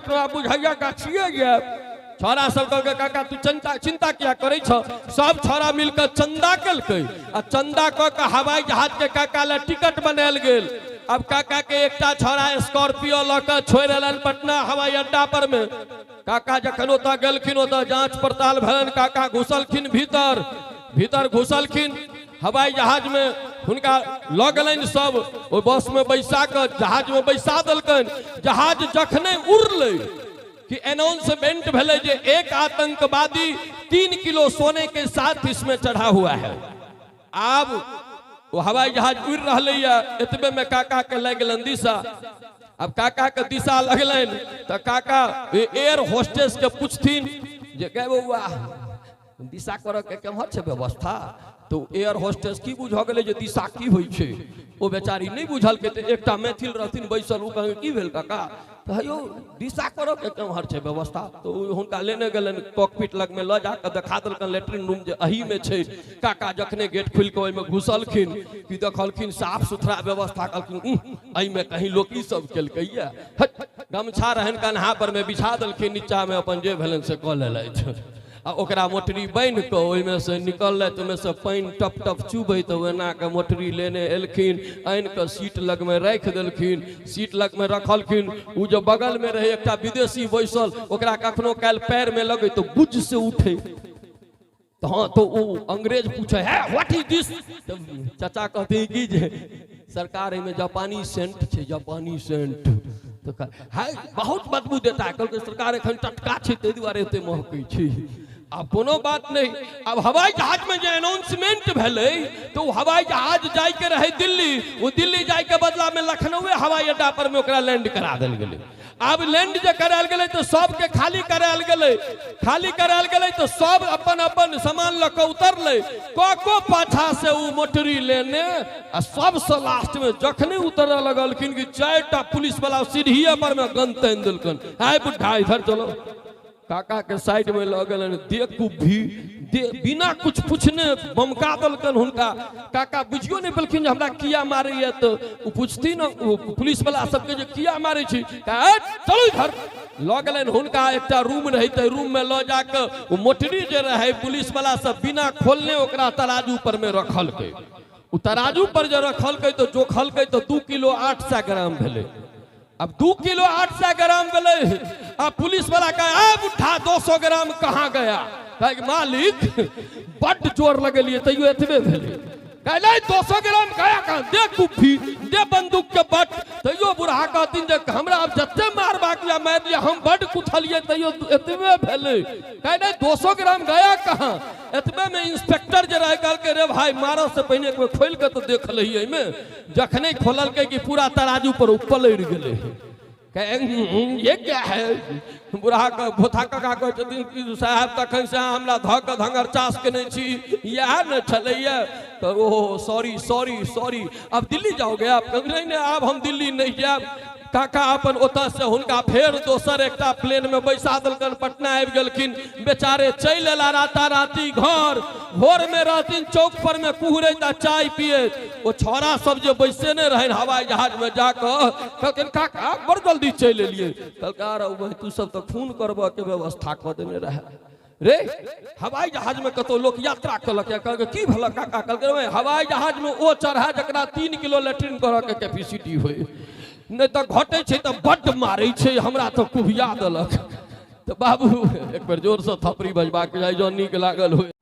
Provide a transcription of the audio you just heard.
तोरा बुझाइया गाछिए ये। छौड़ा सब कहलकै, काका, तू चिंता चिंता किया करै छ? सब छौड़ा मिलकर चंदा केलकै आ चंदा कऽ के हवाई जहाज के काका लए टिकट बनायल गेल। अब काका के एकटा छौड़ा स्कॉर्पियो लऽ के छोड़ि एलनि पटना हवाई अड्डा पर में। काका जखन ओतऽ गेलखिन, ओतऽ जांच पड़ताल भेलनि। काका घुसलखिन भीतर। भीतर घुसलखिन हवाई जहाज में, हुनका लऽ गेलनि सब ओहि बस में बैसा कऽ जहाज में बैसा देलकनि। जहाज जखने उड़लै कि अनाउंसमेंट भेलै जे एक आतंकवादी 3 किलो सोने के साथ इसमें चढ़ा हुआ है। आब ओ हवाई जहाज उड़ रहलैया, एतबे में काका के लागि गेलनि दिशा। अब काका के दिशा लगलनि तऽ काका एयर होस्टेस के पूछथिन जे गे बौआ, दिशा करऽ के केम्हर छै व्यवस्था? तऽ एयर होस्टेस की बुझऽ गेलै जे दिशा की होइ छै। ओ बेचारी नहि बुझलकै। तऽ एकटा मैथिल रहथिन बैसल, ओ कहलकै, की भेल काका? तऽ हेयौ, दिशा करऽ के केम्हर छै व्यवस्था? तऽ ओ हुनका लेने गेलनि, कॉकपिट लगमे लऽ जाकऽ देखा देलकनि लेट्रिन रूम जे एहीमे छै। काका जखने गेट खोलि कऽ ओहिमे घुसलखिन कि देखलखिन साफ सुथरा व्यवस्था। कहलखिन, उह, एहिमे कहीं लोक ई सब केलकैया? हट, गमछा रहनि कन्हा पर मे, बिछा देलखिन नीचा मे, अपन जे भेलनि से कऽ लेलथि आ ओकरा मोटरी बान्हि कऽ ओहिमे से निकललथि। ओहिमे से पानि टप टप चुबैत ओना कऽ मोटरी लेने एलखिन। आनि कऽ सीट लगमे राखि देलखिन। सीट लगमे रखलखिन, ओ जे बगलमे रहै एकटा विदेशी बैसल, ओकरा कखनो काल्हि पैरमे लगै तऽ बुझ से उठे। तऽ हँ, तो ओ अंग्रेज पूछे है, "What is this?" तऽ चाचा कहते कि जे सरकार, एहिमे जापानी सेंट छै, जापानी सेंट। तऽ है, बहुत बदबू देता है। कहलकै, सरकार, एखन टटका छै, ताहि दुआरे एते महकै छै। आब कोनो बात नहि। आब हवाई जहाज में जे अनाउंसमेंट भेलै तऽ ओ हवाई जहाज जाइके रहै दिल्ली, ओ दिल्ली जाइके बदला में लखनऊए हवाई अड्डा पर में ओकरा लैंड करा देल गेलै। आब लैंड जे करायल गेलै तऽ सबके खाली करायल गेलै। खाली करायल गेलै तऽ सब अपन अपन सामान लऽ कऽ उतरलै। कको पाछा से ओ मोटरी लेने आ सबसँ लास्ट में जखने उतरऽ लगलखिन कि चारिटा पुलिस वाला सीढ़िए पर में गन तानि देलकनि, आय बुढ़ा, इधर चलो। काका के साइड में लऽ गेलनि, देखू भी दे, बिना कुछ पूछने बमका देलकनि हुनका। काका बुझियो नहि पेलखिन जे हमरा किया मारैया। तऽ ओ पूछथिन ओ पुलिस वाला सबके जे किया मारै छी? कहै, चलू इधर। लऽ गेलनि हुनका, एकटा रूम रहै, तऽ रूम में लऽ जाकऽ ओ मोटरी जे रहै, पुलिस वाला सब बिना खोलने ओकरा तराजू पर में रखलकै। ओ तराजू पर जे रखलकै तऽ जोखलकै तऽ 2 किलो 800 ग्राम भेलै। अब 2 किलो 800 ग्राम भेलै आ पुलिस वाला कहे, आ बुढ़ा, 200 ग्राम कहाँ गया? कहे कि मालिक, बड्ड जोर लगेलिए तैयो एतबे भेलै। कहे, नहीं, 200 ग्राम गया कहाँ? दे कुफी, दे बंदूक के बट। तैयो बुढ़ा कहथिन जे हमरा आब जते मारबाक या मारि लिअ, हम बड्ड कुथलिए, तैयो एतबे भेलै। कहे, नहीं, 200 ग्राम गया कहाँ? एतबे में इंस्पेक्टर जे रहे, कहलकै, रे भाई, मारऽ से पहिने एक बेर खोलि कऽ तऽ देख लही एहिमे। जखने खोललकै कि पूरा तराजू पर ओ पलड़ि गेलै। कहे, ये क्या है?" बुढ़ा के भोथा काका कहै छथिन कि साहब, तखन से अहाँ हमरा धऽ कऽ धंगर चास केने छी, इएह ने छलैया। तऽ ओहो, सॉरी, सॉरी, सॉरी, अब दिल्ली जाओगे आप? कहलकै, नहीं नहीं, आब हम दिल्ली नहीं जायब। काका अपन ओतऽ से हुनका फेर दोसर एकटा प्लेन में बैसा देलकनि, पटना आबि गेलखिन। बेचारे चलि एला राताराती घर। भोर में रहथिन चौक पर में कुहरैत आ चाय पियैत। ओ छौड़ा सब जे बैसेने रहनि हवाई जहाज में जाकऽ, कहलखिन, काका, बड़ जल्दी चलि एलियै। कहलकै, अरे भाई, तू सब तऽ खून करबऽ के व्यवस्था कऽ देने रहै रे। हवाई जहाज में कतौ लोक यात्रा केलक या? कहलकै, की भेल काका? कहलकै, रे, हवाई जहाज में ओ चढ़ा जकरा 3 किलो लेट्रिन करऽ के कैपेसिटी होय, नहि तऽ घटै छै तऽ बड्ड मारै छै, हमरा तऽ कुभिया देलक। तऽ बाबू, एक बेर जोरसँ थपड़ी बजबाक चाही जँ नीक लागल होय।